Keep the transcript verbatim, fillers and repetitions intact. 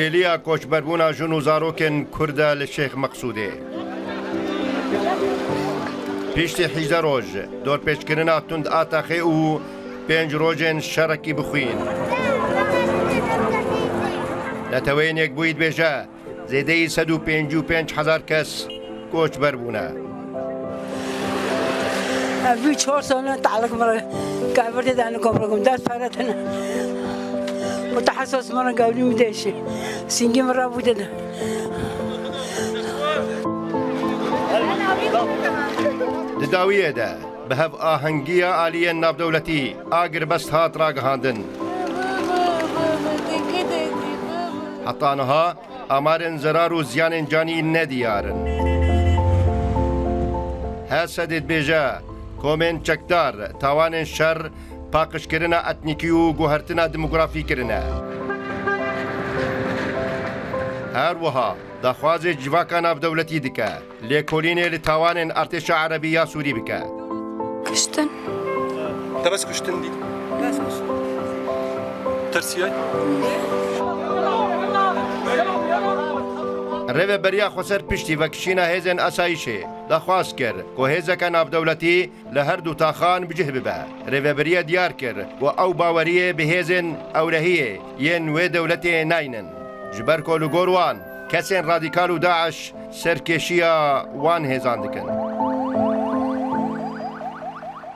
Hêliya koçberbûna jin û zarokên Kurd e li Şêx Meqsûdê. Piştî hejdeh roj, dorpêçkirina tund a Texê û pênc rojên şerekî bixwîn. Neteweyên Yekbûyî dibêje, zêdeyî sed û pêncî û pênc hezar kes koçber bûne. Ev bû çar sal ne te'liq min re, ke ev de ne komre kum, dest pere tine. Û te hesas min re gevlî min deşe. Singî min re bû de. Di dawiyê de bi hev ahengiya aliyên navdewletî agirbest hat ragihandin. Heta niha amarên zerar û ziyanên canî nediyar in. H S D dibêje, komên çekdar tawanên şer, paqijkirina etnîkî û guhertina demografî kirine. Her wiha daxwazê civaka navdewletî dike, lêkolînê li tawanên artêşa Erebî ya Sûrî bike. Kuştin. Te bes kuştin dît? Bes kuştin. Tersiyay? Rêveberiya Xweser piştî vekişîna hêzên asayîşê daxwaz kir ku hêzeke navdewletî li her du taxan bi cih bibe. Rêveberiye diyar kir ku ew baweriyê bi hêzên ewlehiyê yên wê dewletê naynin. Ji ber ku li gor wan kesên radîkal û DAIŞ serkêşiya wan hêzan dikin.